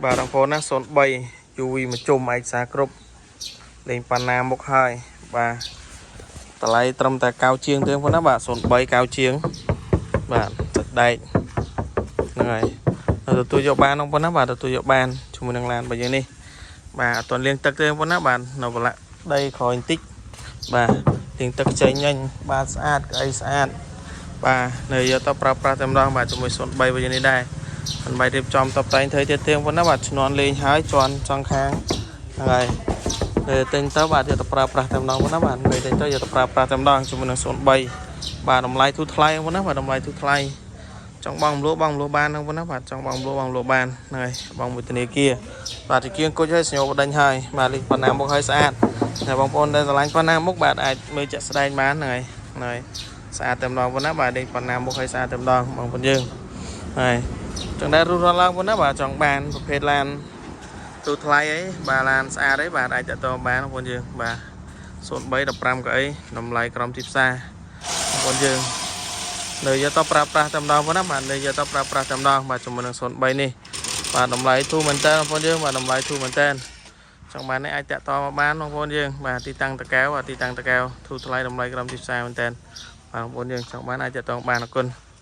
បាទបងប្អូនណា03 UV មួយជុំឯកសារគ្រប់លេងប៉ាណាមុខហើយបាទតម្លៃត្រឹមតែ9ជាងទេបងប្អូនណាបាទ03 9ជាងបាទទឹកដែកហ្នឹងហើយនៅទទួលយកបានបងប្អូនណាបាទទទួលយកបានជាមួយនឹងឡានរបស់យើងនេះបាទអត់ទាន់លាងទឹកទេបងប្អូនណាបាទនៅប្រឡាក់ដីក្រោយបន្តិចបាទលាងទឹកចេញញញបាទស្អាតក្អីស្អាតបាទនៅយកទៅប្រើប្រាស់តែម្ដងបាទជាមួយ03របស់យើងនេះដែរមិនបាយរៀបចំតបតែងធ្វើទៀតទេបងប្អូនណាបាទឈ្នន់លេងហើយជន់ចង់ខាងហ្នឹងហើយនៅទិញទៅបាទយកទៅប្រើប្រាស់តែម្ដងបងប្អូនណាបាទនៅទិញទៅយកទៅប្រើប្រាស់តែម្ដងជាមួយនឹង03បាទតម្លៃធូរថ្លៃបងប្អូនណាបាទតម្លៃធូរថ្លៃចង់បងមលក់បងមលក់បានហ្នឹងបងណាបាទចង់បងមលក់បងមលក់បានហ្នឹងហើយបងមួយធនាគារបាទជាគៀងគុជហើយសញ្ញោបដិញហើយបាទលេងប៉ុណ្ណាមុខហើយស្អាតហើយបងប្អូនដែលស្រឡាញ់ប៉ុណ្ណាមុខបាទអាចមើលជាក់ស្ដែងបានហ្នឹងហើយហ្នឹងហើយស្អាតតែម្ដងបងណាបាទលេងប៉ុណ្ណាមុខហើយស្អាតតែម្ដងបងប្អូនយើងហើយចង់ដែររុះរាន់ឡើងបងណាបាទចង់បានប្រភេទឡានទូថ្លៃអីបាទឡានស្អាតអីបាទអាចតាក់ទងបានបងប្អូនយើងបាទ03 15កៅអីតម្លៃក្រោមទីផ្សារបងប្អូនយើងនៅយកទៅប្រើប្រាស់តែម្ដងបងណាបាទនៅយកទៅប្រើប្រាស់តែម្ដងបាទជាមួយនឹង03នេះបាទតម្លៃធូរមែនតើបងប្អូនយើងបាទតម្លៃធូរមែនតើចង់បាននេះអាចតាក់ទងមកបានបងប្អូនយើងបាទទីតាំងតកែវបាទទីតាំងតកែវធូរថ្លៃតម្លៃក្រោមទីផ្សារមែនតើបាទបងប្អូនយើងចង់បានអាចតាក់ទងបានអរគុណ។